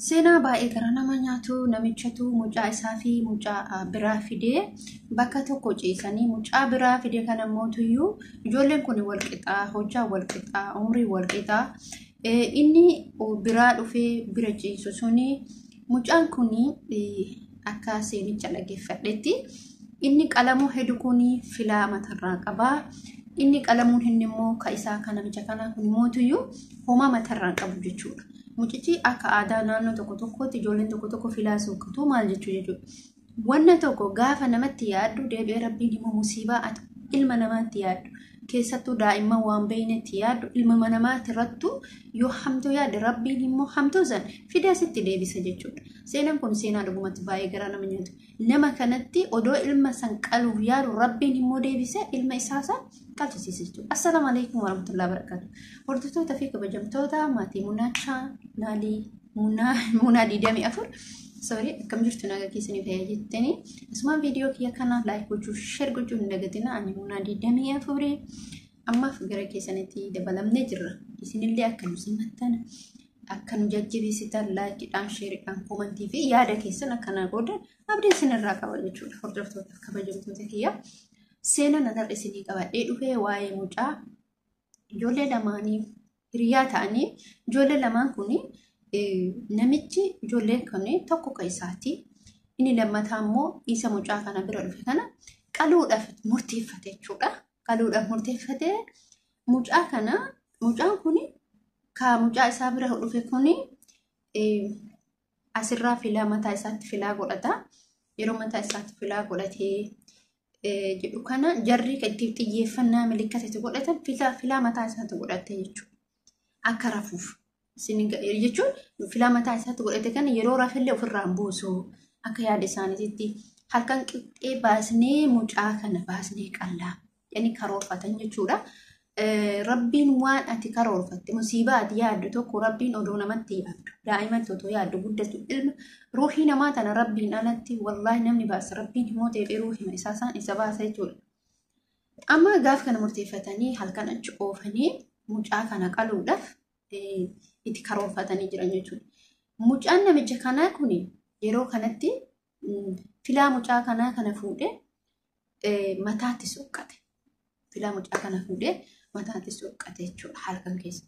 Seenaa baay'ee gara nama nyaatu namichatu mucaa isaa fi mucaa biraa fidee bakka tokko ciisanii mucaa biraa fide kana mootuyyuu ijoolleen kun wal qixaa, hojjaa wal qixaa, umrii wal qixaa. Inni biraa dhufee bira ciisu suni mucaan kun akka seenicha dhaggeeffadhetti inni qalamuu hedu kun filaa matarraa qabaa. Inni qalamuun inni immoo ka isaa kan namicha kanaa kun mootuyyuu homaa matarraa qabu jechuudha. Mucichi akka aadaa naannoo tokko tokkootti ijoolleen tokko tokko filaa suuqatu maal jechuu jechuudha. Wanna tokko gaafa namatti yaaddu deebi'ee rabbiin immoo musiibaa ati ilma namaatti yaaddu keessattuu daa'imman waan beeynetti yaaddu ilma namaatti irrattu yoo hamtuu yaadde rabbiin immoo hamtuu san fidee sitti deebisa jechuudha. Seenaan kun seenaa dhugumatti baay'ee garaa nama nyaatu. Nama kanatti odoo ilma san qaluuf yaadu rabbiin immoo deebisee ilma isaa san qalchisiisa jechuudha. Assalaamu alaikum warahmatullahi wabarakatuh. Hordoftoota fi kabajamtoota maatii Munaa chaanaalii Munaa 24, sorry, akkam jirtu? Nagaa keessanii fayyaa jettanii? Asumaan viidiyoo kiyya kana like gochuu, share gochuu hin dagatina. Ani Munaa 24 ammaaf gara keessanitti dabalamnee jirra. Isinillee akka nu simattan, akka nu jajjabeessitan, likeiidhaan, shareiidhaan, commentii fi yaada keessan akka na goodan abdii isinirraa qaba jechuudha. Hordoftoota kabajamtoota kiyya. Seenaan har'a isinii qabadhee dhufee waa'ee mucaa ijoollee lamaanii hiriyaa ta'anii, ijoollee lamaan kun, namichi ijoolleen kun tokko ka isaati. Inni lammataa immoo isa mucaa kana bira dhufe kana qaluudhaaf murteeffate jechuudha. Qaluudhaaf murteeffate mucaa kana. Mucaan kun ka mucaa isaa bira dhufe kun asirraa filaa mataa isaatti filaa godhata. Yeroo mataa isaatti filaa godhatee jedhu kana jarri itti xiyyeeffannaa milikkatatti godhatan filaa mataa isaatti godhate jechuudha. Akka rafuuf. Jechuun filaa mataa isaatti godhate kana yeroo rafillee ofirraa hin buusu. Akka yaada isaaniitti halkan qixxee baasnee mucaa kana baasnee qallaa jedhanii karoorfatan jechuudha. Rabbiin waan ati karoorfatte, musiibaa ati yaaddu tokko rabbiin odoo namatti yaaddu, daa'imatti otoo yaaddu guddatu, ilma ruuhii namaa tana rabbiin alatti wallaahi namni baasa, rabbiin immoo ta'e ruuhii isaa isaan isa baasa jechuudha. Amma gaaf kana murteeffatanii halkan achi oofanii mucaa kana qaluudhaaf itti karoorfatanii jiran jechuudha. Mucaan namicha kanaa kun yeroo kanatti filaa mucaa kanaa kana fuudhee mataatti suuqqate. Filaa mucaa kana fuudhee mataatti suuqqate jechuudha halkan keessa.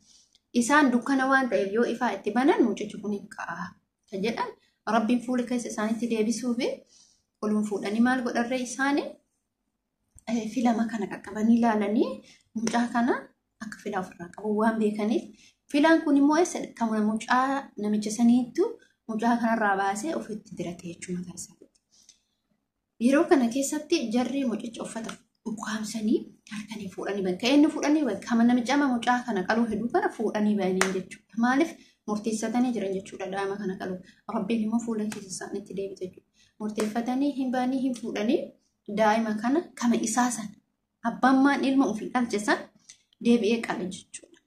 Isaan dukkana waan ta'eef yoo ifaa itti banan mucichi kun hin ka'a kan jedhan, rabbiin fuula keessa isaanitti deebisuu fi oluma fuudhanii maal godharree, isaanii filama kana qaqqabanii ilaalanii mucaa kana akka filaa ofirraa qabu waan beekaniif, filaan kun immoo eessa kan mucaa namicha saniittu mucaa kanarraa baasee ofitti dirate jechuudha mataa isaatti. Yeroo kana keessatti jarri mucicha uffata ukkaamsanii halkanii fuudhanii bahan. Kan inni fuudhanii bahan kama namicha amma mucaa kana qaluu hedduu kana fuudhanii bahanii jechuudha. Maaliif murteessatanii jiran jechuudha daa'ima kana qaluu. Rabbiin immoo fuula keessa isaaniitti deebite jechuudha. Murteeffatanii hin bahanii hin fuudhanii daa'ima kana kama isaa sana abbaan maan ilma ofii dhalche san deebi'ee qale jechuudha.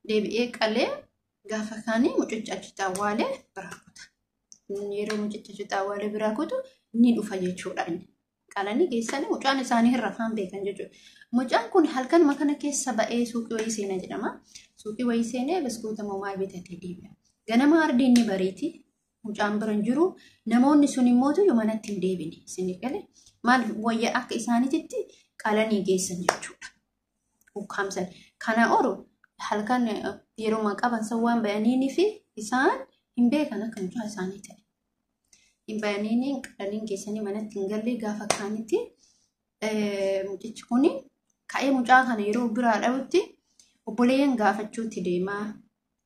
Deebi'ee qalee gaafa kaanii mucicha achitti awwaalee biraa kuta. Yeroo mucicha achitti awwaalee biraa kutu ni dhufa jechuudha inni. Qalanii geessanii mucaan isaanii hin rafaan beekan jechuudha. Mucaan kun halkanuma kana keessa ba'ee suuqii wayii seenaa jedhama. Suuqii wayii seenee biskuuta moo maal bitatee deebi'a. Ganama ardiin ni bariiti. Mucaan bira hin jiru. Namoonni sun immoo manatti hin deebine. Isin galee maal wayya akka isaaniititti qalanii geessan jechuudha. Ukkaamsan. Kana oru halkan yeroo qaban san waan bayaniinii fi isaan hin beekan akka mucaa isaanii ta'e. Hin bayaniini qalanii geessanii manatti hin galle. Gaafa kaanitti mucichi kun ka'ee mucaa kana yeroo biraa dhabutti obboleeyyan gaafachuutti deemaa.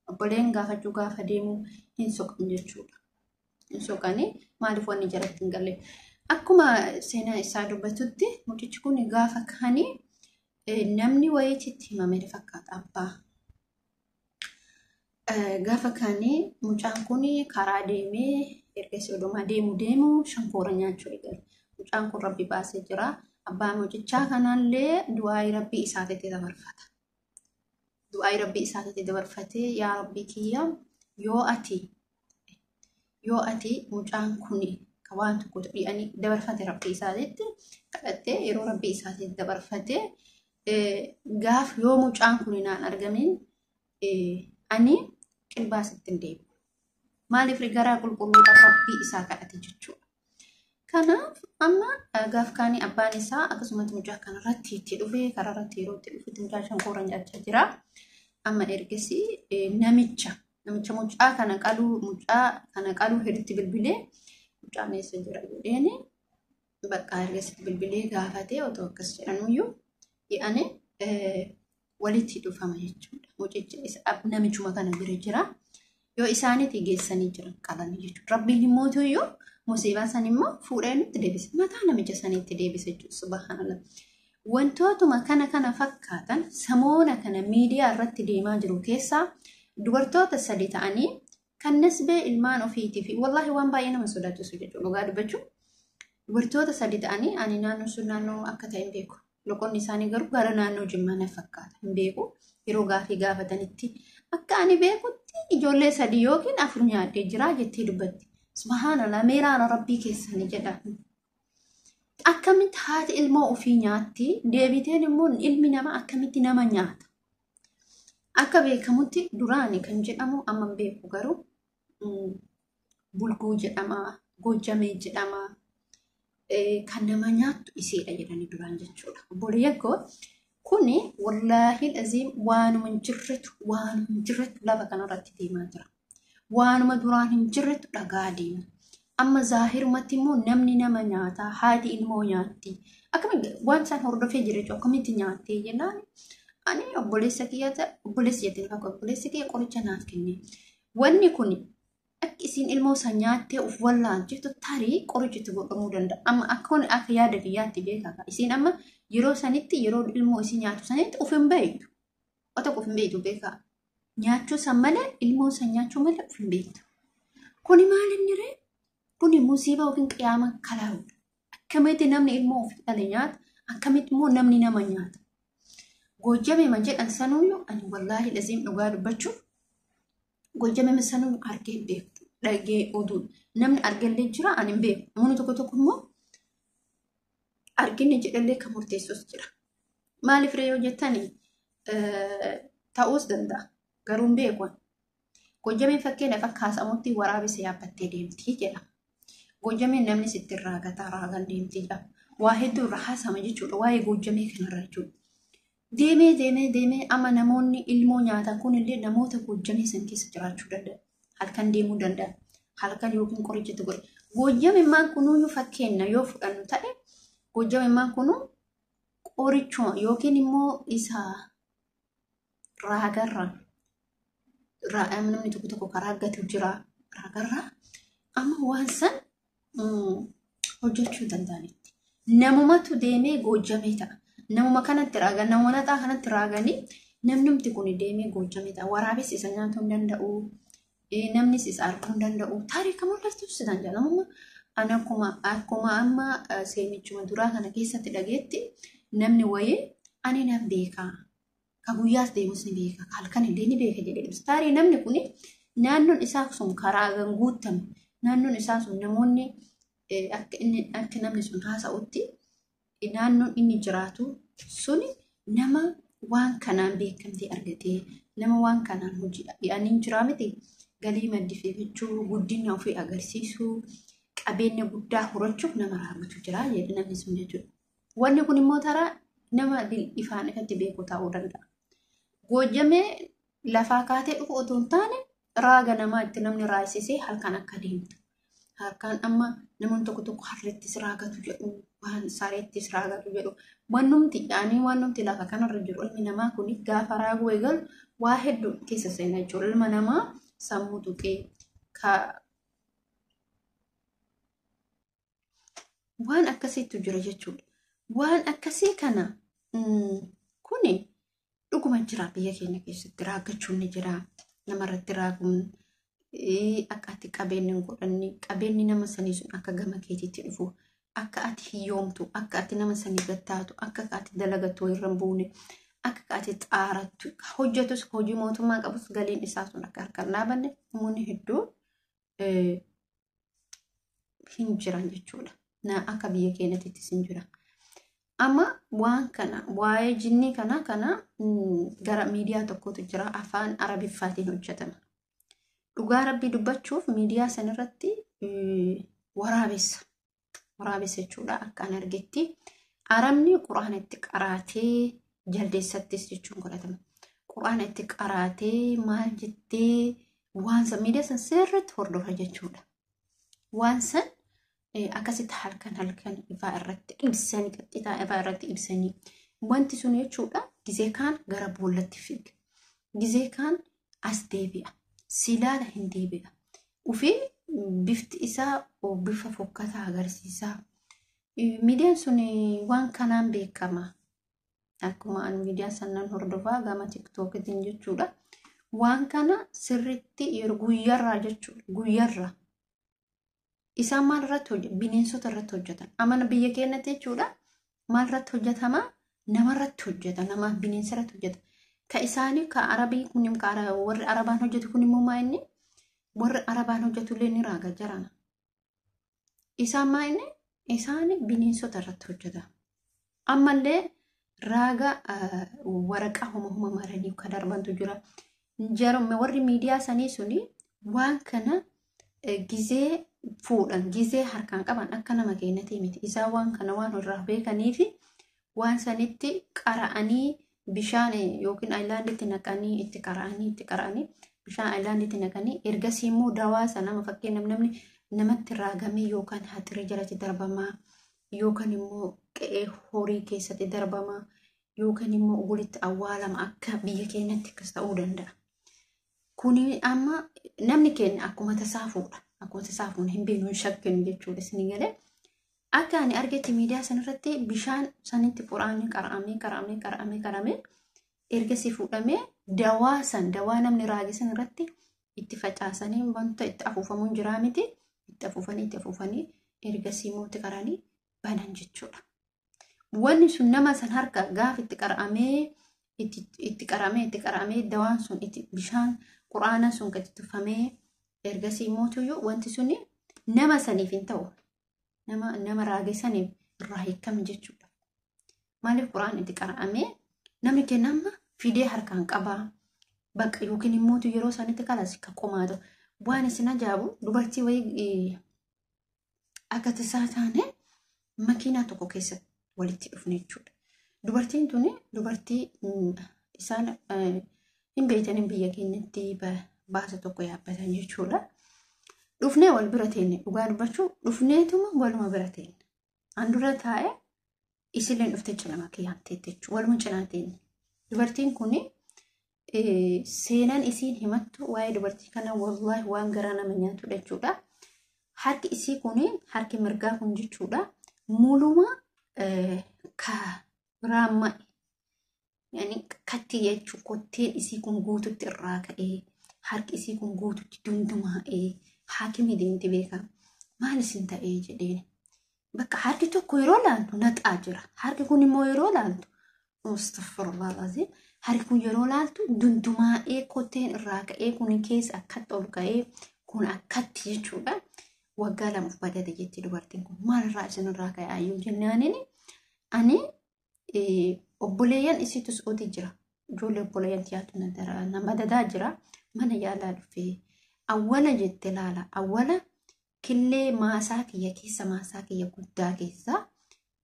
Obboleeyyan gaafachuu gaafa deemu hin soqan jechuudha. Hin soqanii, maaliif wanni jalatti hin galle. Akkuma seenaa isaa dubbatutti mucichi kun gaafa kaanii namni wayiitti himame fakkaata abbaa. Gaafa kaanii mucaan kun karaa deemee ergasii odumaa deemu deemu shankoora nyaachuu eegale. Mucaan kun rabbi baasee jira. Abbaa mucichaa kanallee du'aayii rabbii isaatitti dabarfata. Du'aayii rabbii isaatitti dabarfatee, "Yaa rabbii kiyya, yoo ati mucaan kun waan tokko dhi'anii dabarfate," rabbii isaatitti kadhattee, yeroo rabbii isaatitti dabarfatee, "Gaaf yoo mucaan kun naan argamin ani qilbaa sitti hin deebi'u. Maaliif garaa qulqulluudhaan Rabbii isaa kadhate jechuudha. Kanaaf amma gaaf kaanii abbaan isaa akkasumatti mucaa kanarratti itti dhufee karaarratti yeroo itti dhufetti mucaa shankoora nyaachaa jira. Amma ergasii namicha mucaa kana qaluu hedduutti bilbilee mucaan eessa jira jedheeni bakka ergasitti bilbilee gaafatee otoo akkas jedhanuyyuu dhi'ane walitti dhufama jechuudha. Mucicha namichuma kana bira jira. Yoo isaaniitti geessanii jiran qalanii jechuudha. Rabbiin immoo iyyuu musiibaa san immoo fuudhee nutti deebise. Mataa namicha saniitti deebise jechuudha. Subhaanallah. Wantootuma kana fakkaatan samoona kana miidiyaa irratti deemaa jiru keessaa dubartoota sadi ta'anii kan nasbee ilmaan ofiitii fi wallaahi waan baay'ee nama sodaachisu jechuudha. Dhugaa dubbachuun dubartoota sadi ta'anii ani naannoo sun naannoo akka ta'e hin beeku. Loqonni isaanii garuu gara naannoo Jimmaa na fakkaata hin beeku. Yeroo gaafii gaafatanitti akka ani beekutti ijoollee 3 yookiin 4 nyaadhee jira jettee dubbatti. Subhaanallah meeraana Rabbii keessanii jedha. Akkamitti haati ilmoo ofii nyaatti deebiteen immoo ilmi namaa akkamitti nama nyaata? Akka beekamutti duraani kan jedhamu amma hin beeku garuu bulguu jedhama, gojjamee jedhama. Kan nama nyaattu iseedha jedhanii duraan jechuudha. Obboleeyyan koo kuni wallaahi aziim waanuma hin jirretu lafa kanarratti deemaa jira. Waanuma duraan hin jirretu dhagaa deema. Amma zaahirumatti immoo namni nama nyaata, haati ilmoo nyaatti. Akkamitti waan isaan hordofee jiru jechuudha. Akkamitti nyaattee jennaan ani obboleessa kiyya obboleessi kiyya qoricha naaf kenne. Wanni kun akka isin ilmoo isa nyaattee of wallaalchiftu tarii qorichitti godhamuu danda'a. Amma akka yaada kiyyaatti beekaa. Isin amma yeroo sanitti yeroo ilmoo isin nyaatu sanitti of hin beektu. Otoo of hin beektu beekaa. Nyaachuu san malee ilmoo san nyaachuu malee of hin beektu. Kuni maal inni ree? Kuni musiibaa yookiin qiyaama kalaa'uudha. Akkamitti namni ilmoo ofii dhale nyaata? Akkamitti immoo namni nama nyaata? Gojjamee jedhan sanuyyuu ani wallaahi laziim dhugaa dubbachuuf gojjamee sanuyyuu argee hin beeku. Dhagee oduu namni argallee jira ani hin beeku. Namoonni tokko tokko immoo argine jedhallee kan murteessus jira. Maaliif ree yoo jettani ta'uus danda'a. Garuu hin beeku. Gojjameen fakkeenyaaf akka haasamutti waraabessa yaabbattee deemti jedha. Gojjameen namni sitti raagataa raagan deemti jedha. Waa hedduu irra haasama jechuudha. Waa'ee gojjamee kanarra jechuudha. Deemee amma namoonni ilmoo nyaatan kunillee namoota gojjamee san keessa jiraachuu danda'u. Halkan deemuu danda'a. Halkan yookiin qorichatti godhe. Gojjameen kunuyyuu fakkeenya yoo fudhannu ta'e gojjameen kunuu qorichuma yookiin immoo isa raagarra. Namni tokko tokko karaa argatu jira raagarra. Amma waan san hojjechuu danda'anitti. Namumatu deemee gojjamee ta'a. Namuma kanatti raagan, namuma naxaa kanatti raaganii namnumti kun deemee gojjamee ta'a. Waraabessi isa nyaatuu hin danda'u. Namnis isa arguu hin danda'u. Tarii kan mul'atu sitan jedhamu. Ani akkuma amma seenichuma duraa kana keessatti dhageetti namni wayii ani nan beekaa. Ka guyyaas deemus ni beeka, halkan illee ni beeka jedhee ibsa. Tarii namni kun naannoon isaa sun karaa guutame, naannoon isaa sun namoonni akka namni sun haasa'utti naannoon inni jiraatu sun nama waan kanaan beekamtee argatee, nama waan kanaan hojii ani hin jiraa miti galii maddisiifachuu, guddina ofii agarsiisuu, qabeenya guddaa horachuuf nama raawwatu jira jedhe namni sun jechuudha. Wanni kun immoo taraa nama ifaan ifatti beeku ta'uu danda'a. Gojjamee lafaa kaatee dhufu otoo hin taane raaga namaa itti namni raasisee halkan akka deemtu. Halkan amma namoonni tokko tokko harrettis raagatu jedhu, waan sareettis raagatu jedhu. Wannumti yaanii wannumti lafa kanarra jiru ilmi namaa kun gaafa raaguu eegalu waa hedduu keessa seenaa jechuudha. Ilma namaa sammuu tuqee waan akkasiitu jira jechuudha. Waan akkasii kana kuni dhuguma jira biyya keenya keessatti raagachuun ni jira. Namarratti raaguun akka ati qabeenya hin godhanne qabeenyi nama sanii sun akka gama keetiitti dhufu akka ati hiyyoomtu akka ati nama sanii gattaatu akka ati dalagattu irra hin buune akka ati xaarattu hojjetus hojii mootummaa qabus galiin isaa sun akka harkaan dhaabanne namoonni hedduu hin jiran jechuudha. Akka biyya keenyattis hin jira. Amma waan kana waa'ee jinnii kana gara miidiyaa tokkotu jira afaan Arabiffaatiin hojjetama. Dhugaa rabbii dubbachuuf miidiyaa sanarratti waraabessa. Waraabessa jechuudha akka an argetti. Arabni quraana itti qaraatee jaldeessattis jechuun godhatama. Quraana itti qaraatee maal jettee waan san miidiyaa san sirriitti hordofa jechuudha. Waan san akkasitti halkan halkan ifaa irratti ibsanii qaxxitaa ifaa irratti ibsanii wanti sun jechuudha gizee kaan gara boollatti fiiga. Gizee kaan as deebi'a. Silaala hin deebi'a. Ufii bifti isaa bifa fokkataa agarsiisa. Miidiyaan sun waan kanaan beekama. Akkuma ani miidiyaa sanaan hordofaa gama tiktookitiin jechuudha. Waan kana sirriitti yeroo guyyaarraa jechuudha. Guyyaarraa. Isaan maal irratti hojjetan? Bineensota irratti hojjetan. Amana biyya keenyatti jechuudha. Maal irratti hojjetama? Nama irratti hojjeta. Nama bineensa irratti hojjeta. Ka isaanii ka arabii kun ka warri arabaan hojjetu kun immoo maa inni? Warri arabaan hojjetu illee ni raaga jarana. Isaan maa inni? Isaan bineensota irratti hojjeta. Ammallee raaga waraqaa homa homa maranii kan darbantu jira. Warri miidiyaa sanii suni waan kana gizee fuudhan gizee harkaan qaban akka nama keenyatii miti. Isaan waan kana waan irraa beekaniifi waan sanitti qara'anii bishaan yookiin ayilaanditti naqanii itti qara'anii itti qara'anii bishaan ayilaanditti naqanii ergasii immoo dawaa sana nama fakkeenyaaf namni namatti raagamee yookaan haxiree jalatti darbamaa yookaan immoo qe'ee horii keessatti darbamaa yookaan immoo walitti awwaalama akka biyya keenyatti akkas ta'uu danda'a. Kuni amma namni keenya akkuma tasaa fuudha. Akkuma tasaa fuudha hin beeknu hin shakkinu jechuudha isin galee. Akka ani argetti miidiyaa sanarratti bishaan sanitti quraanni qara'amee qara'amee qara'amee qara'amee ergasii fuudhamee dawaa san dawaa namni raage san irratti itti facaasanii wanta itti afuufamuun jiraa miti itti afuufanii itti afuufanii ergasii immoo itti qaranii banan jechuudha. Wanni sun nama san harka gaafa itti qara'amee itti qara'amee itti qara'amee dawaan sun itti bishaan quraana sun gadi tufamee ergasii immoo wanti suni nama saniif hin ta'u. Nama raage saniif irraa hiikame jechuudha. Maaliif quraan itti qara'amee namni kenna amma fidee harkaan qabaa bakka yookiin immoo yeroo sanitti kalas ka qomaa ta'u. Waan isin ajaa'ibu dubartii wayii akka tasaa taane makiinaa tokko keessatti walitti dhufne jechuudha. Dubartiin tuni dubartii isaan hin beektan biyya keenyatti baasa tokko yaabbatan jechuudha. Dhufnee wal bira teenne dhugaa dubbachuu dhufneetuma waluma bira teenne. An dura taa'ee isilleen dhuftee cina makiinaan teette jechuudha. Waluma cinaa teenne. Dubartiin kuni seenaan isiin himattu waa'ee dubartii kana wallaahi waan garaa nama nyaatudha jechuudha. Harki isii kuni harki mirgaa kun jechuudha. Muluma ka raamma yani katti jechuun kotteen isii kun guututti irraa ka'ee harki isii kun guututti dundumaa'ee haakimii deemti beekaa maal isin ta'ee jedheen. Bakka harki tokko yeroo laaltu naxaa jira. Harki kun immoo yeroo laaltu astagfirullah alazim. Harki kun yeroo laaltu dundumaa'ee kotteen irraa ka'ee kun keessa akkatti ol ka'ee kun akkatti jechuudha. Waggaa lamaaf badate jetti dubartiin kun maalirraa isinirraa ka'e ayyuu jennaaniin ani obboleeyyan isiitus ooti jira. Ijoollee obboleeyyan tiyaatu na madadaa jira. Mana yaalaa dhufee awwala jette laala awwala killee maasaa kiyya keessa maasaa kiyya guddaa keessa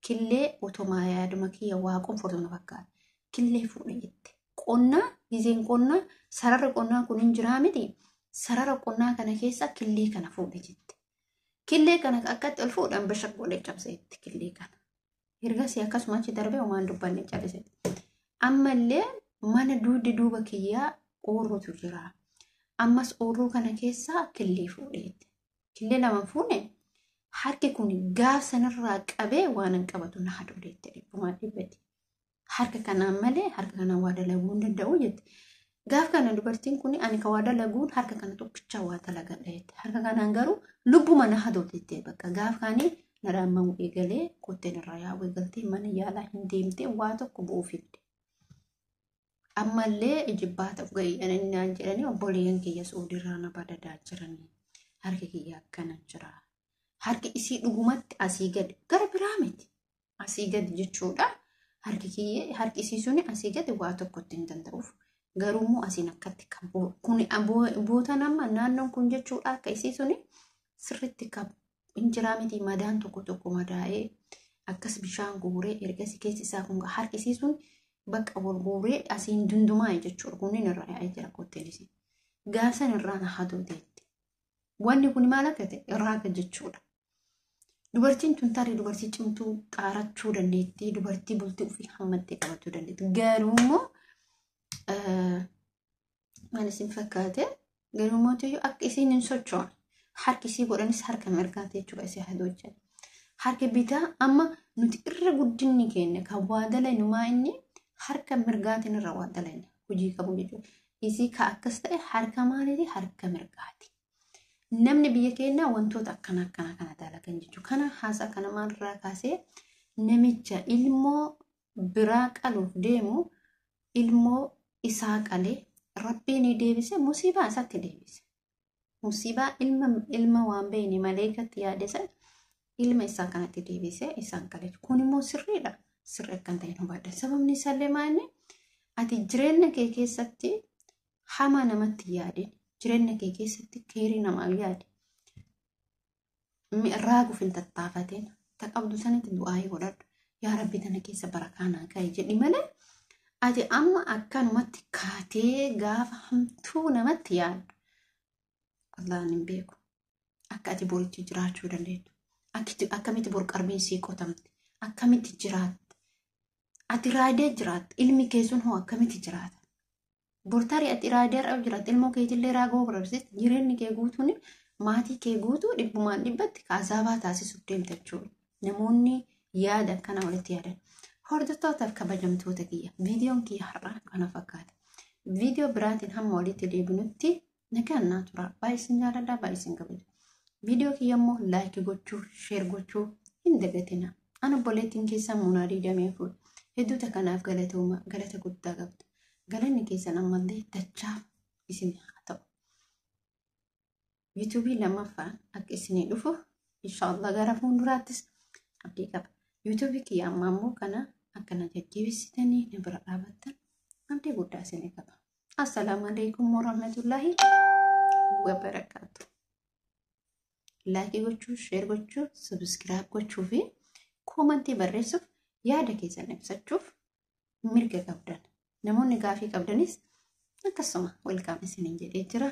killee otomaa yaaduma kiyya waa qonfortu na fakkaata. Killee fuudhe jette. Qonnaa gizeen qonnaa sarara qonnaa kun hin jiraa miti. Sarara qonnaa kana keessa killee kana fuudhe jette. Killee kana akkatti ol fuudhan bashaq godhee cabse jette killee kana. Ergasii akkasuma achi darbee homaan dubbanne calise. Ammallee mana duuddi duuba kiyyaa oorruutu jira. Ammas oorruu kana keessaa killee fuudhe jette. Killee lama fuune harki kun gaaf sanarraa qabee waan hin qabatu na hadoole jette dhibbumaa dhibbatti. Harka kanaan malee harka kanaan waa dalaguu hin danda'u jette. Gaaf kana dubartiin kun ani ka waa dalaguun harka kana tokkichaa waa dalagadha jette. Harka kanaan garuu lubbuma na hadoole jette bakka gaaf kaanii na raammamu eegalee kotteen irraa yaa'u eegaltee mana yaalaa hin deemtee waa tokko bu'uuf fidde. Ammallee ijibbaata ga'ii naan jedhanii obboleeyyan kiyya suudirraa na badadaa jiranii. Harki kiyya akkana jira. Harki isii dhugumatti asii gadi gara biraa miti. Asii gadi jechuudha. Harki kiyya harki isii suni asii gadi waa tokkotti hin danda'uuf. Garuu immoo asiin akkatti kan kun bootaan amma naannoon kun jechuudha akka isii suni sirriitti kan injiraa miti madaan tokko tokko madaa'ee akkas bishaan guuree ergasii keessi isaa kun harki isii sun bakka wal guuree asiin dundumaa'e jechuudha. Kunniin irraa yaa'ee jira kotteen isii. Gaafsan irraa na haduuteetti. Wanni kun maal akka ta'e raaga jechuudha. Dubartiin tun tarii dubartii cimtuu xaarachuu dandeetti. Dubartii bultii ofii hammattee qabachuu dandeetti. Garuu immoo maal isin fakkaate garuu mootiyyuu akka isiin hin socho'an harki isii godhanis harka mirgaati jechuudha isii hadoochan. Harki bitaa amma nuti irra guddinni keenya kan waa dalaynu maa inni harka mirgaatiin irra waa dalayna hojii qabu jechuudha. Isii ka akkas ta'e harka maaliiti harka mirgaati. Namni biyya keenyaa wantoota akkana akkana kana dalagan jechuudha. Kana haasaa kana maalirraa kaasee namicha ilmoo biraa qaluuf deemu ilmoo isaa qalee rabbiin deebise musiibaa isatti deebise. Musiibaa ilma waan beekne maleekatti yaade san ilma isaa kanatti deebise isaan qalee. Kun immoo sirriidha. Sirri akkan ta'e hubadha. Sababni isaallee maali? Ati jireenya kee keessatti hamaa namatti yaadin. Jireenya kee keessatti keerii namaaf yaadi. Raaguuf hin tattaafatin. Ta qabdu sanitti du'aayii godhadhu. Yaa Rabbi tana keessa barakaa naa ka'e jedhi malee ati amma akkanumatti kaatee gaafa hamtuu namatti yaaddu. Allaan hin beeku. Akka ati boritti jiraachuu dandeettu. Akkamitti bor qarbiin sii qotamte. Akkamitti jiraatte. Ati raadee jiraatte. Ilmi kee sun hoo akkamitti jiraata? Bortarii ati raadee har'a jiraatte ilmoo keetillee raagoo barbaachiste jireenyi kee guutuun maatii kee guutuu dhibbumaan dhibbatti kaasaabaa taasisuuf deemta jechuudha. Namoonni yaada akkana walitti yaadan. Hordoftootaaf kabajamtoota kiyya. Viidiyoon kiyya har'aa kana fakkaata. Viidiyoo biraatiin hamma walitti deebinutti nagaan naa tura. Baay'ee isin jaalladha, baay'ee isin kabaja. Viidiyoo kiyya immoo like gochuu, share gochuu hin dagatina. Ani obboleettiin keessan Munaa 24. Hedduuta kanaaf galatooma galata guddaa qabdu. Galanni keessan ammallee dachaa isin haa ta'u. Yuutuubii lammaffaan akka isinii dhufu inshaallah gara fuulduraattis abdii qaba. Yuutuubii kiyya ammaa immoo kana akkana jajjabeessitanii na bira dhaabattan abdii guddaa isinii qaba. Assalaamu alaikum warahmatullaahi wabarakaatu. Like gochuu, share gochuu, subscribe gochuu fi koomantii barreessuuf yaada keessan ibsachuuf mirga qabdan. Namoonni gaafii qabdanis akkasuma welcome isiniin jedhee jira.